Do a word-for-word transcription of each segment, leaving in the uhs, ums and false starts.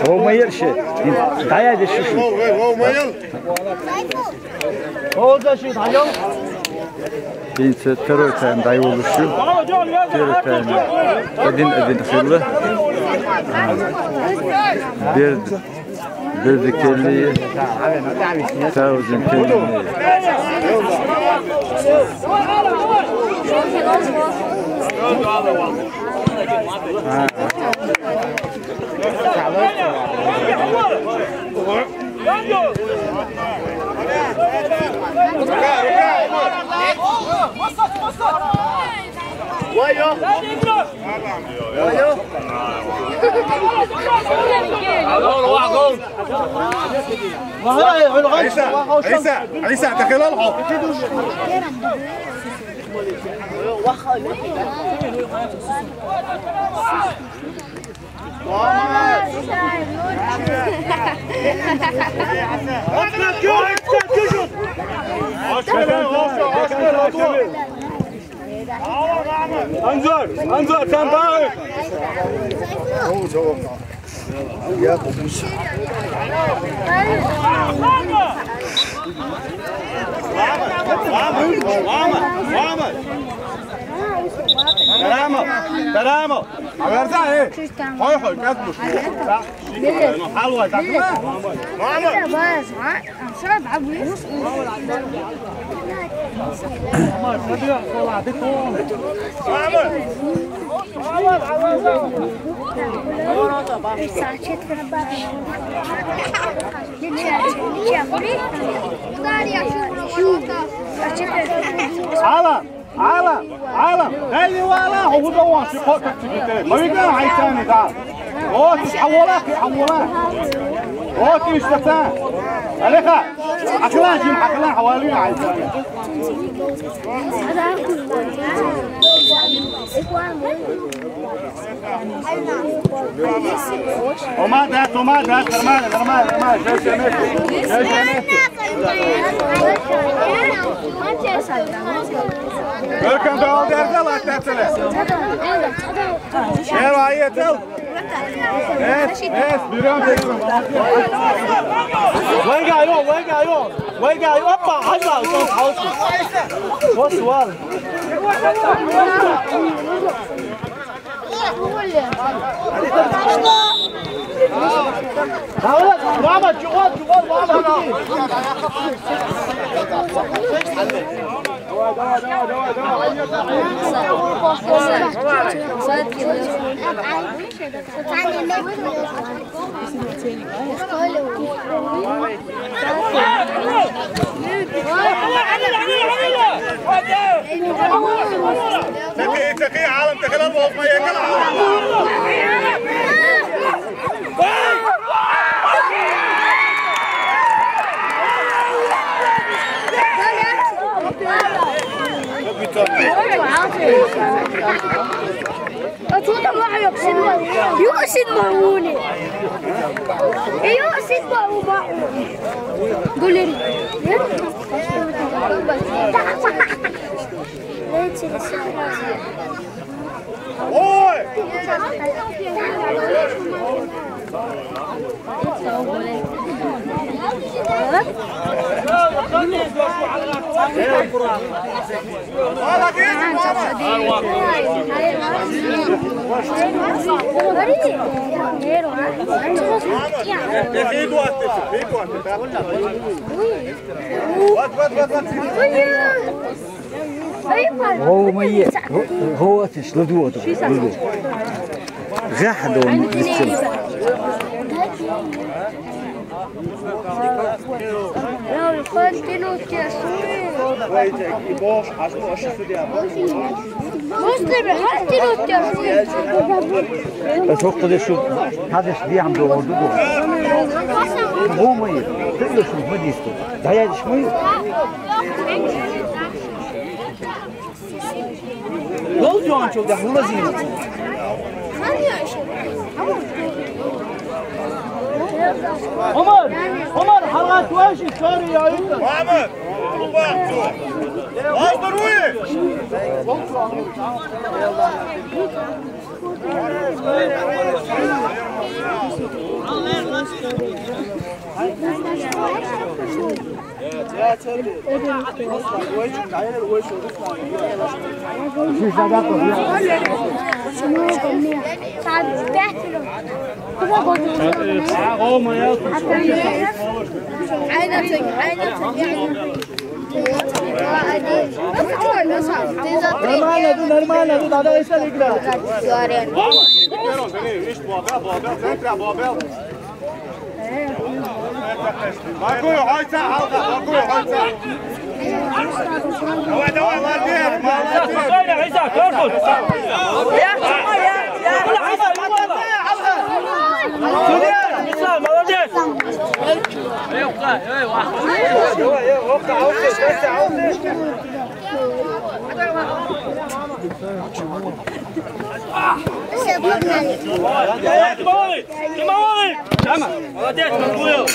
Вовмайыл ши. ДӀаяйда ши шу. Вовмайыл. Олжа ши, дӀайо. Инца второй тайм дӀайолуш шу. Первый тайм один один хилла. Берд. Бердикелли, Таузен Келли. عيسى، عيسى، عيسى، دخل الحوض. انظر، انظر، سنتايك. سلامة، سلامة. حوي، حوي، كاتبوش. حلوة، تاكلها. ماما. عالم، عالم، عالم. خلي ولا هو ده واش يقطع تبتدي. ما يقدر هيتاني ده. اوتش حولك، حولك. اوتش تتا. عليك. عقلان جيم عقلان حوالين عيتاني. وما ده، وما ده، نرمال، نرمال، نرمال، جاي شمس، جاي شمس. Görkem dağıldı, Erdal, atlatsana. Gel, Ayet, al. Es, es, bir an bekle. Wega, yo, wega, yo. Wega, yo, hoppa, hadi, hadi. What's wrong? تقي، تقي، عالم، تقي، لا، ما يقلع. Atuta ma yok sinma. Yok sinma wuni. Yok sinma wuma. Guleri. Oy! Гъовмайи, гъоватиш, ладу, ладу. Гъахь дон дицин. Ас хӀокхуде шу хӀядаш дехьа догӀур ду ду. Гъовмайи, тӀе шу ма дисту. ДӀаядиш ма ю. Гол жуан чолда хулазин. Умар, Умар, хьалгӀат ваши, сори, я Виктор. Мама, Умар, Умар. Здоровье! Einer trinkt, einer trinkt. Нормально, ты нормально, ты надо еще играть. Спокойно, Гайса, Алга, спокойно, Гайса. Давай, давай, молодец, молодец. Спокойно, Гайса, корпус. Молодец. Все, погнали. Молодец, молодец. Молодец, Макуев.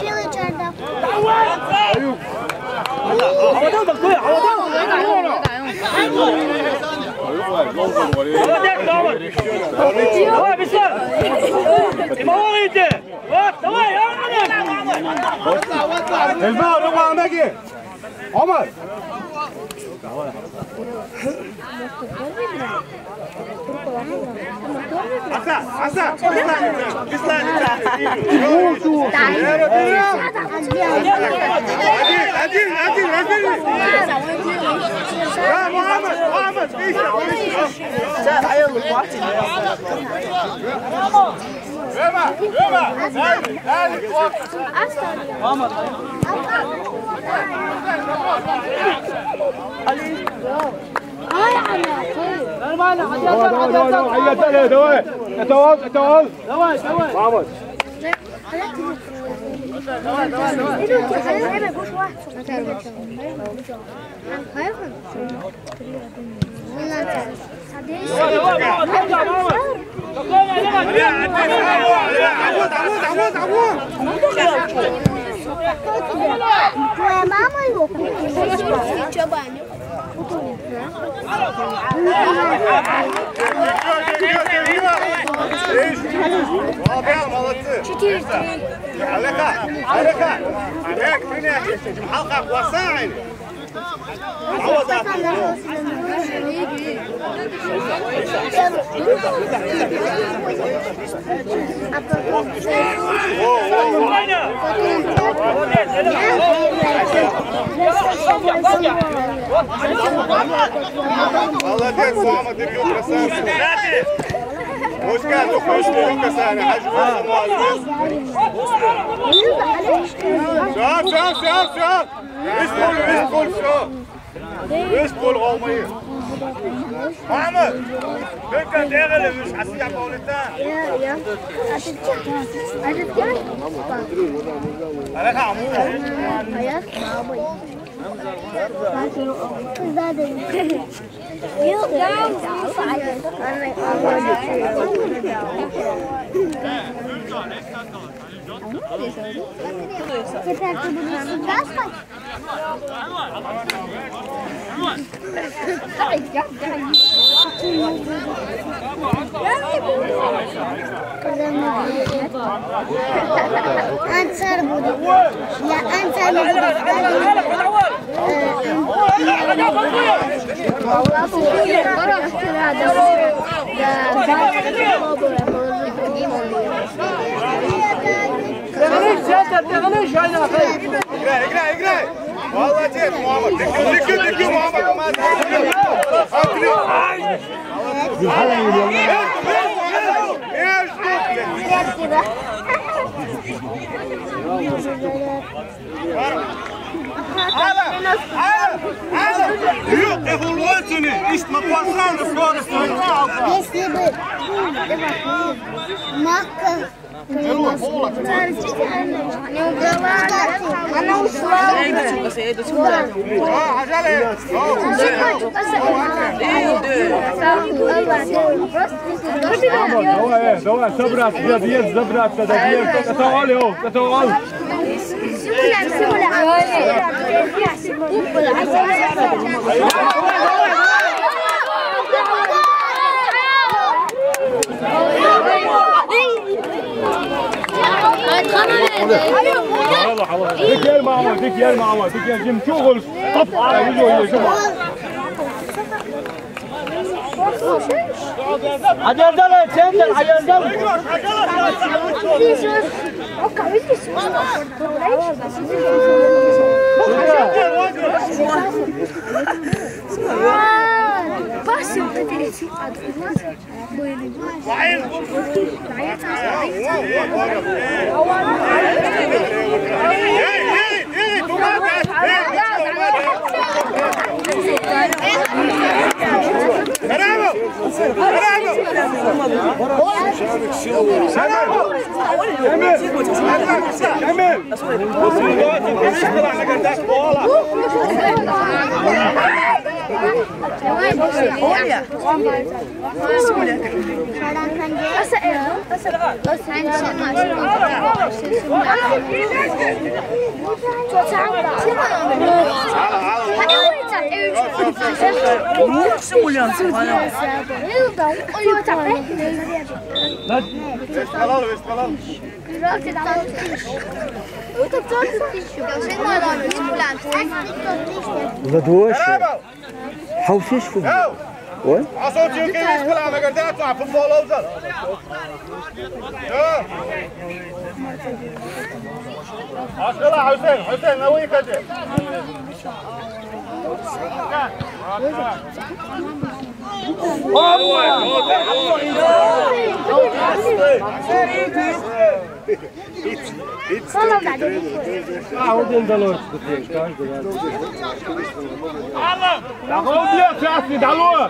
Белый чердак. Молодец, Рома. Давай, быстро. Прямовой иди. Вот, давай, Рома. Эльдар, Рома, ноги. Омар. Аса, Аса, Беслан, Беслан. Один, один, один, разверни. Да, Мухаммад, Мухаммад, видишь, видишь. Сейчас, а я не плачу. Рома, Рома, дай, дай, вот. Мама. Нормально, давай, давай, давай, давай, давай, давай. Это он, это он. Давай, давай. Мама. Твоя мама его купила? Молодцы. Четыре три. Алека, Алека. Алек, ты не ответишь. Малха, класса, Молодец, мама, ты бьёшь, красавчик. Оскар, ну, хочешь, ты рука, Саня, а живот молодец. Всё, всё, всё, всё. Весь пол, весь пол, всё. Весь пол, Алмаев. Мама, только делали, весь Асия Паулита. Алека, аму. Теперь ты будешь сюда спать? Ансар будет. Я Ансар не буду. Играй, играй, играй! Молодец, Мухаммад! Дикю, дикю, дикю, Мухаммад! Смотри! Между, между! Алан, Алан, Алан! Юк, ты улучшенный! Ишт, мы послали скорость! Если бы Макка Она ушла. Давай, э, давай, собраться, да, дверь, забраться, да, дверь. Это Оля, о, это Оля. Dik yer mi ama, dik yer mi ama, dik yer. Jim, çok olur. Hop, ay, yüz oynuyor, jim. Ayardan al, sen de ayardan. Basın. Задвоє. Хьовсиш фу? Ой? Асо чу килис кула мегар да цу футбол овзал. Ашкала Хусейн, Хусейн, на уйкаде. А, один дало, каждый раз. Дало, блядь, сейчас не дало!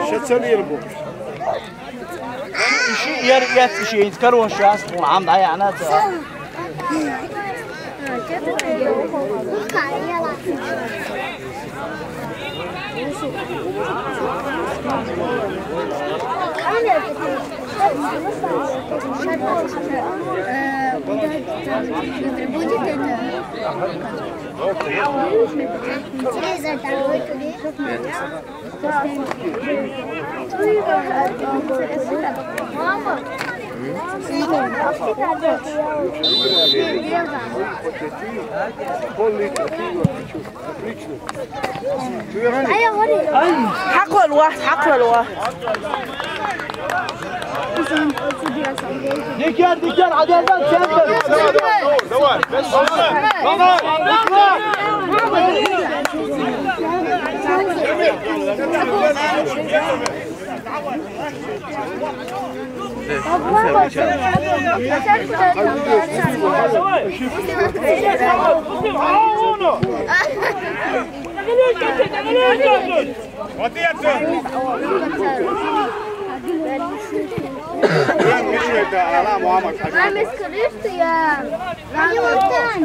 Сейчас целый был. Иши ер эт иши инт карон шас, ам да яна та. Будет это. Телевизор там будет. حق الواحد، حق الواحد. Дикер, дикер, адердан центр. Давай, давай. Давай.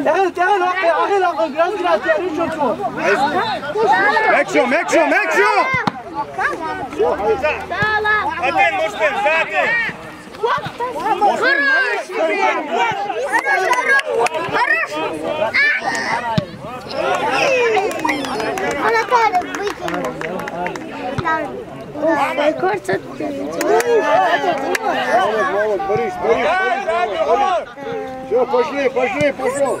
تعال، تعال، أخي، أخي، الأخ، جراس، جراس، جراس، شوف، شوف. Make sure, make sure, make sure. Один, Муслим, сзади. Хорош! Хорош! Хорош! Она падает, выкинула. Рекорд. Молодец, молодец, Борис, Борис, Борис, молодец, Борис. Все, пошли, пошли, пошел.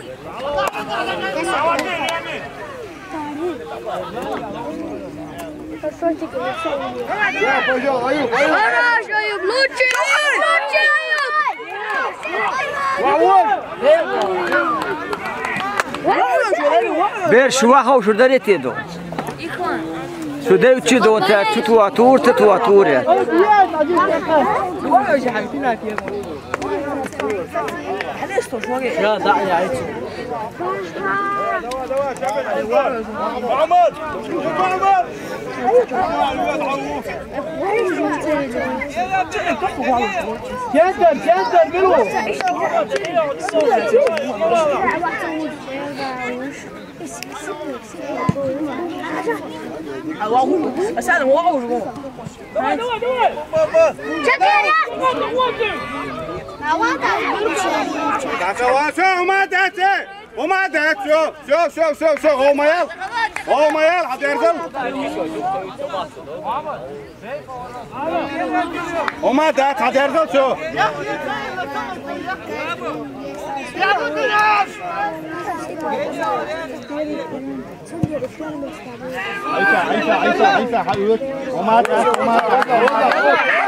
Да, пошел, Аюб, Аюб. Хорош, Аюб, лучший, Аюб, лучший, Аюб! Бер шуа хау шурдаре теду. Шуда учи до та чутуа тур, татуа туре. Я, да, я, я. محمد! محمد! Center, center, برو! Давай, давай, давай! Чё ты, Илья? Давай, давай! Давай, давай, всё, ума дайте! Ума дайте, всё, всё, всё, всё, всё, гъовмаял! Гъовмаял, хьадерзал! Ума дайте, хьадерзал, всё!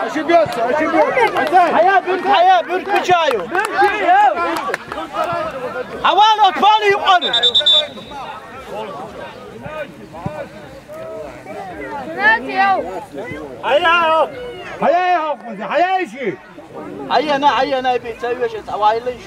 Ошибётся, ошибётся. Хьая, бюрк, хьая, бюрк, качаю. Хьавал, отпали, юкъар. Хьая, хьая, хьая, иши. Хьая, на, хьая, на, би, ца вешен, ца вайлиш.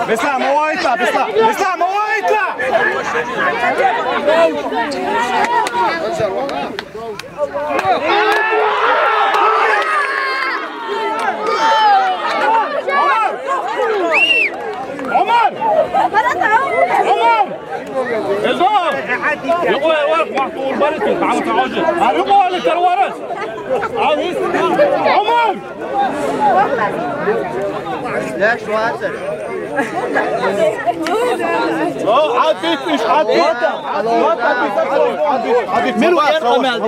Беслан, ма вай тӀа, Беслан! Беслан, ма вай тӀа! Омар! Омар! Омар! Эзо! Юкъе вар, вахт урбарис, тамам таъажи. Ари къали тарварас. Омар! Леш вацар. О, хьабит иш, хьабит. Миру яр къамел.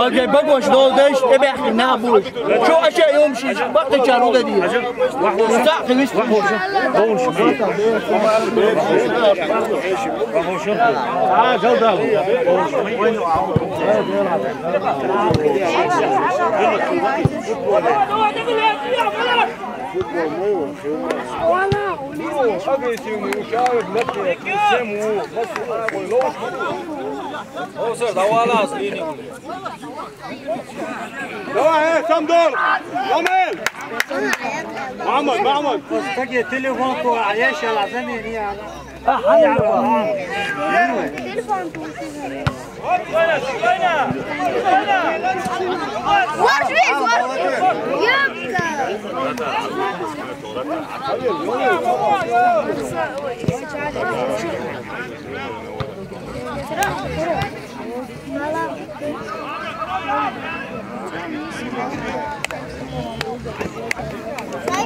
Окей, багош дол деш, эбехи набуш. Шо аша юм шиш, бакъ чару да дия. Уста хивис. А, жалдал. Агрессивный, ушаев, всем у. О, сэр, давай, лас, линию. Давай, э, Самдор! Ромел! Мамад, Мамад! Таки телефон ку, а я ща лазами не я. Телефон ку. Спокойно, спокойно! Ложись, ложись! Юбка!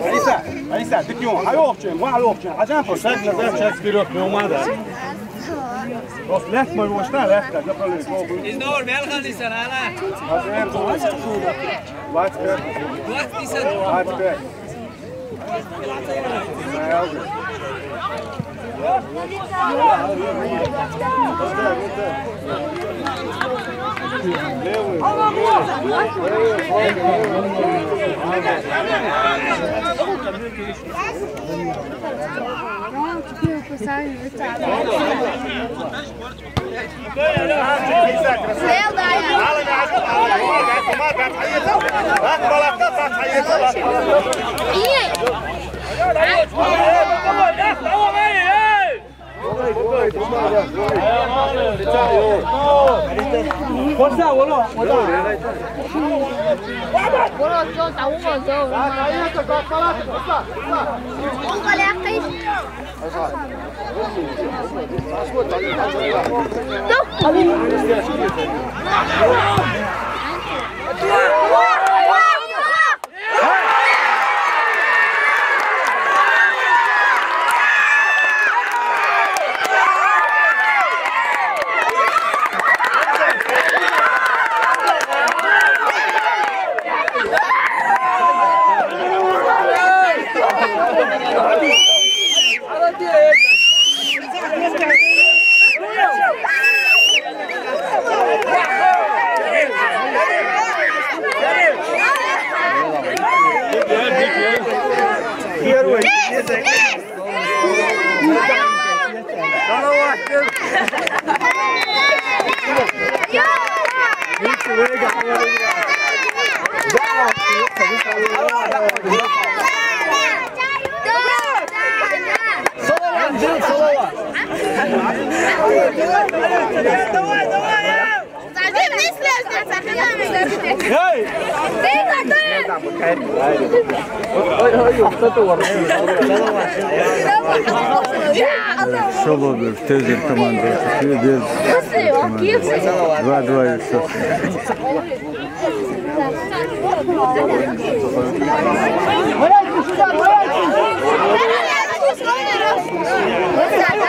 Алиса, Алиса, ты чё? Алёхчен, ва Алёхчен. А там посадь назад, сейчас вперёд, не умада. Просто легко, можно, легко, направляй, пробуй. Из нор, мел хадисан, ана. Двадцать пять. Двадцать пять. Двадцать пять. Шолобер, тезер команда. Два-два и всё.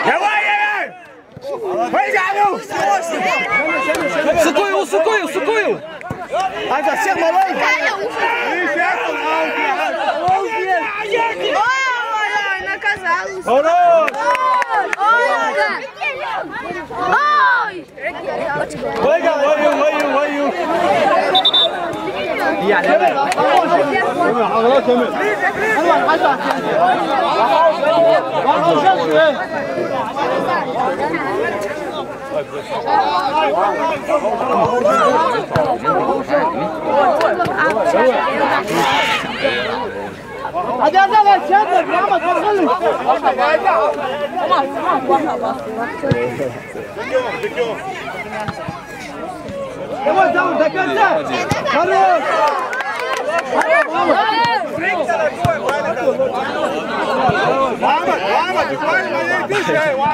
Давай, давай! Сукую, сукую, сукую! Айда, всех давай! Ой, наказал! Хорош! Ой! Ой! Вайга, вайга, вайга, вайга. Давай, давай, до конца! Хорош! Мама, мама, ты понимаешь, я его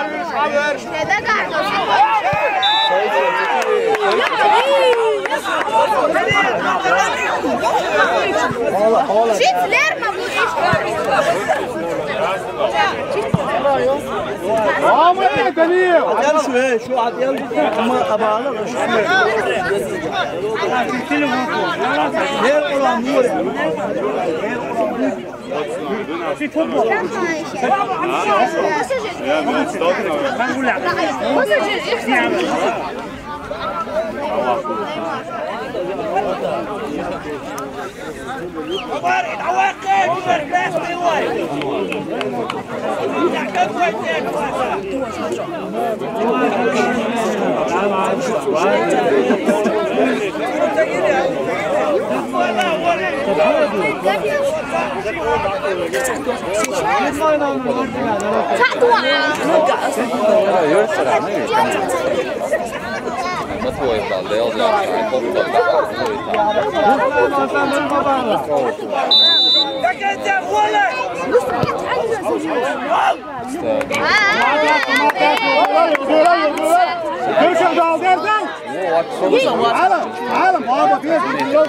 Шитлер могу. Ама, Камил! Şu adamı ama abalı. Her olan nur. عالم، عالم، بابا، في ناس بيجوا.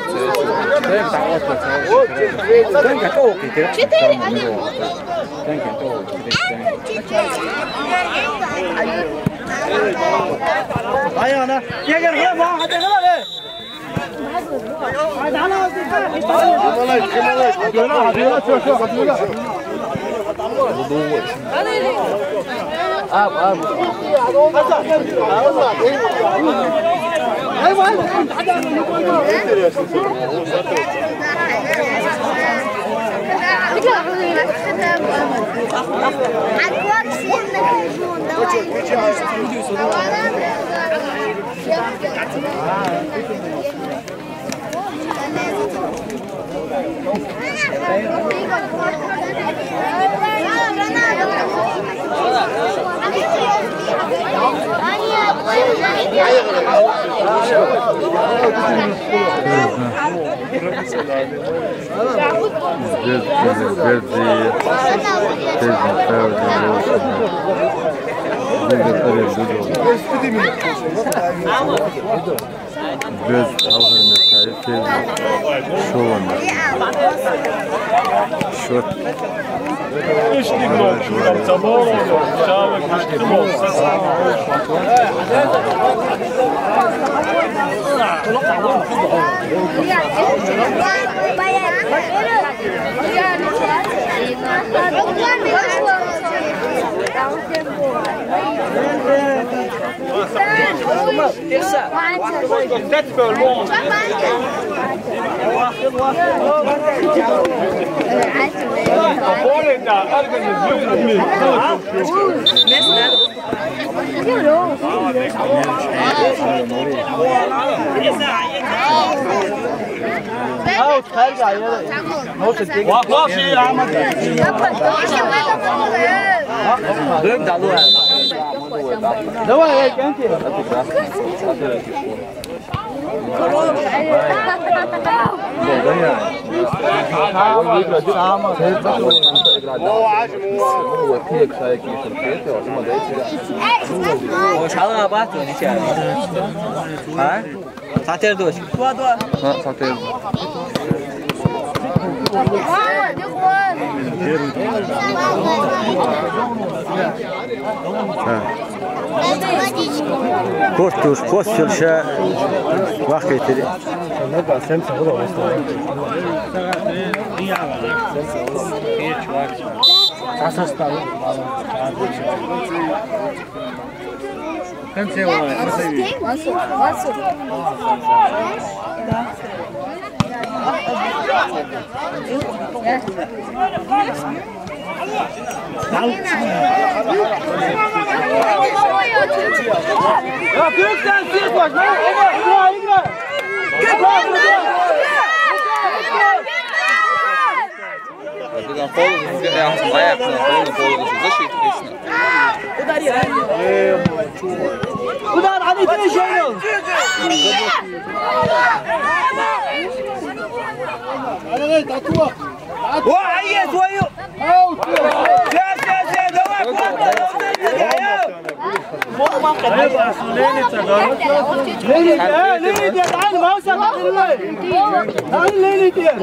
هيا أنا. يا جماعة، ما حد يغلط، إيه؟ Без алгырмытайы тез шоланы. Шот. Сатер дочь. Сатер. Корт туш, пост фельдшер. Вахтайтери. Куда они пришли? О, а есть свою! Все, все, все, давай, плотно, давай, давай. Лилия, э, Лилия, تعال، ما وصل. تعال، Лилия.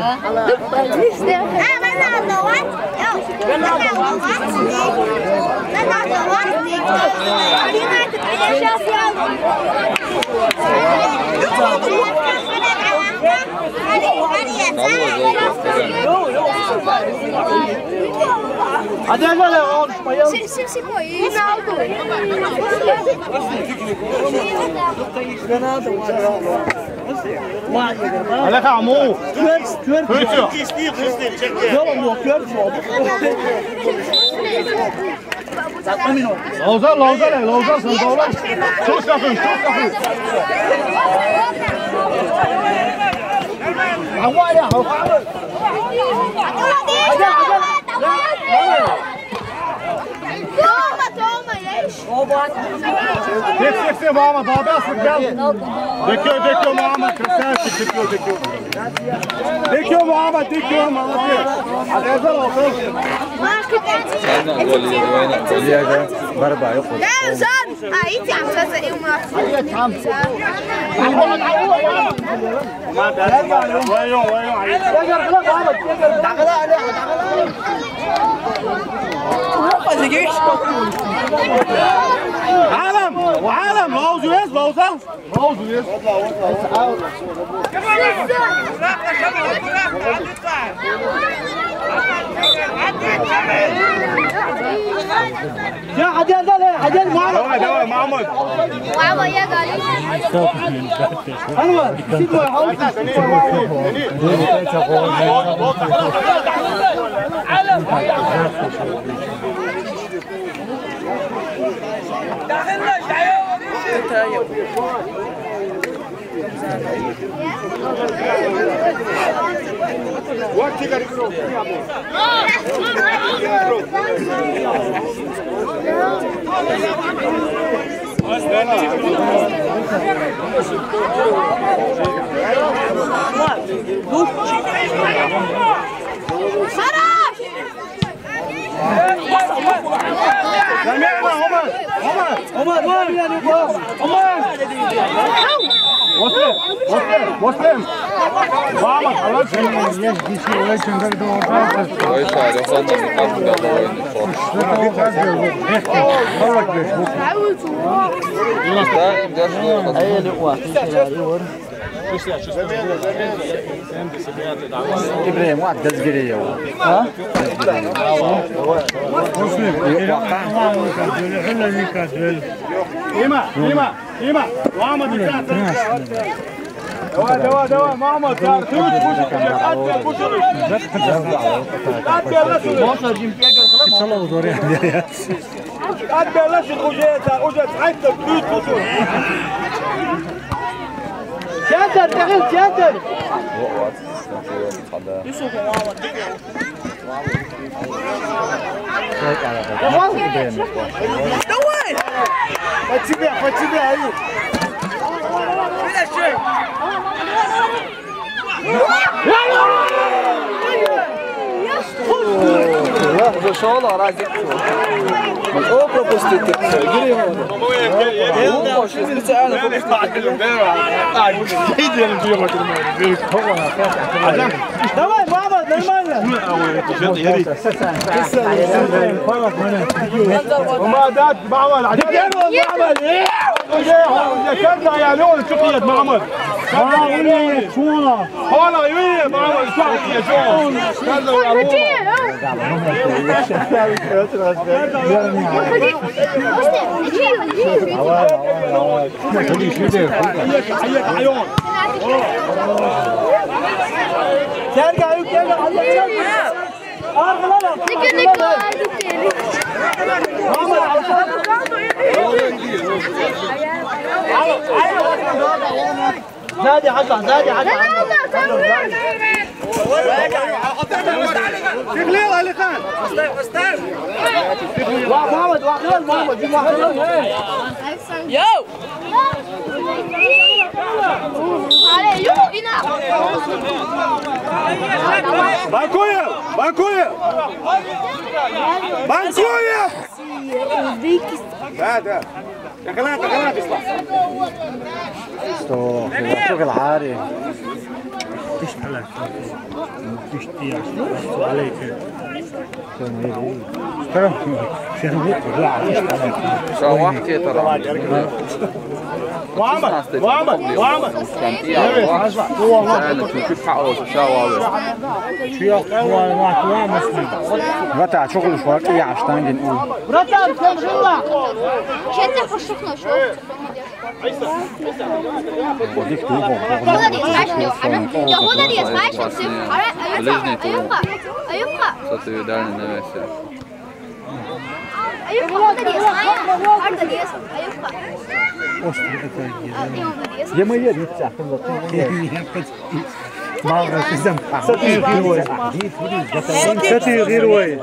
Alex, amor. Não, amor, pior que foda. Louzan, Louzan, Louzan, Louzan. Çok yakın, çok yakın. Hadi, hadi. Дома, дома, я ещё. Tek, tek, tek, mama, baba, gel. Dikkat, dikkat, mama, красавчик, dikkat, dikkat. Dikkat, mama, dikkat, молодец. Hadi, hadi, hadi. Aynen, gol yedi, aynen. Barba yok. عالم، عالم، لوز يس، لوز. يا حجاج، لا، حجاج معانا. دوا، دوا، محمد. انور، سيبه يا حوش. إبراهيم، واحد داز كريه. ها؟ ديما، ديما، ديما. محمد، دوا، دوا، دوا، محمد، دوا. Sen de lan şu kocaya, sen kocaya sahip de, büyük kocaya. Sen de, sen de. Давай! Под себя, под себя, Аюб! Уже шел, а разик. О, пропустит. Специально пропустит. Давай, мама, нормально. وما دات معمل عجب. ذكرنا يا لون شقية معمل. هلا يوي معمل شقية شو. زادي عشرة، زادي عشرة. تغليظ علي خان. واحد محمد، واحد محمد، واحد محمد. يو. بانكويا، بانكويا، بانكويا. هذا. دخلات، دخلات، اطلع. شغل عاري. شو واحد كي ترى. وعمل، وعمل، وعمل. Brata, çok uluş var. İyi açtan gün. Brata, sen Молодець, знаєш, молодець, знаєш, молодець. Ближній. Це тобі дальній навеся. Аюбка, молодець, знаєш, молодець, Аюбка. Ось така є. Я моя дитя. Мавра, ти сам. Це ти герой. Це ти герой.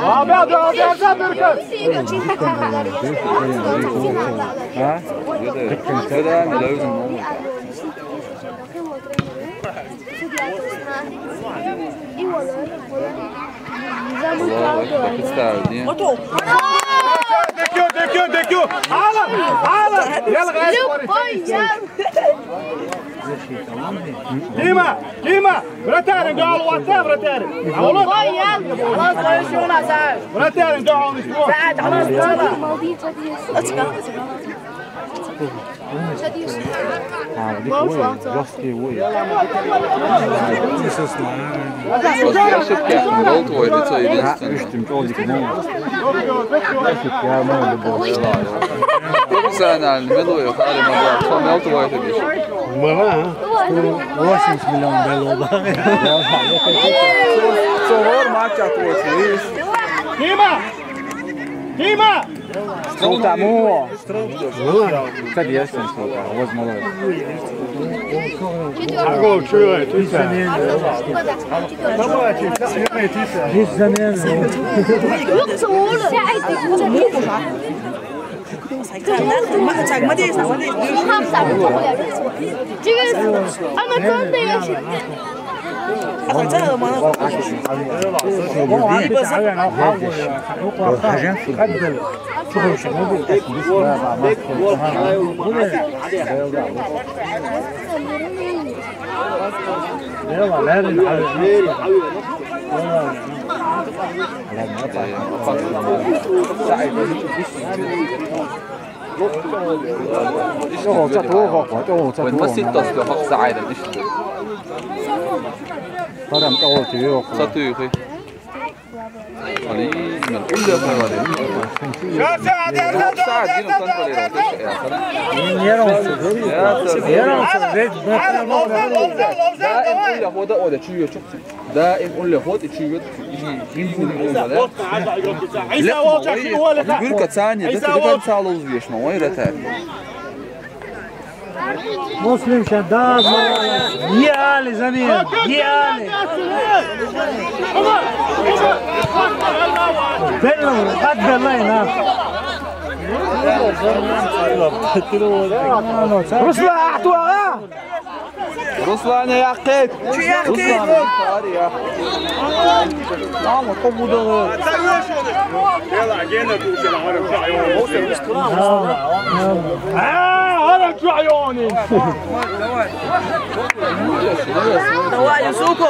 Abi, abi, abi, abi, abi. Ha? Gıda mı lazım? İyi olur. Аллаху акбар, представь, не? Дэкю, дэкю, дэкю! Алла! Алла! Любой я! Дима! Дима! Вратарь, гол, вот, вратарь! Любой я! Аллах, твоя сила, Саид! Вратарь, гол! Саид, Аллах, сила! А, вот такой жёсткий бой. Ошибки, гол твой, лицо единственное. Ошибки, я могу любого. Профессиональный, милый, Харри Магомедов, что мел твой, ты бишь? Мала, а? Восемьдесят миллион долларов. Цо вор матч отводит, видишь? Дима! Дима! Что там, о? Конечно, что-то возможно. А гол чего это? Давайте, снимайте, снимайте. Без замены. Вайн ма ситталц хьо сагӀайдан иштта. Парам тӀагӀолча йоах. Ца туьйхи. Али, мел улле хьо варе. СагӀайд гина контролировать. Нервничает. Нервничает. Даим улле хьо да ода чуьйочух. Даим улле хьо да чуьйочух. Гурка цани, да, да, цалуз веш ма, ой, ратар. Муслим ша, да, е али замена, е али. Белла, къад белла ина. Руслан, ахтуага! Руслан, яхъет! Чу яхъет? Руслан, пари, я. Мама, то будало. А, ара чуйони. Давай, Юсуко.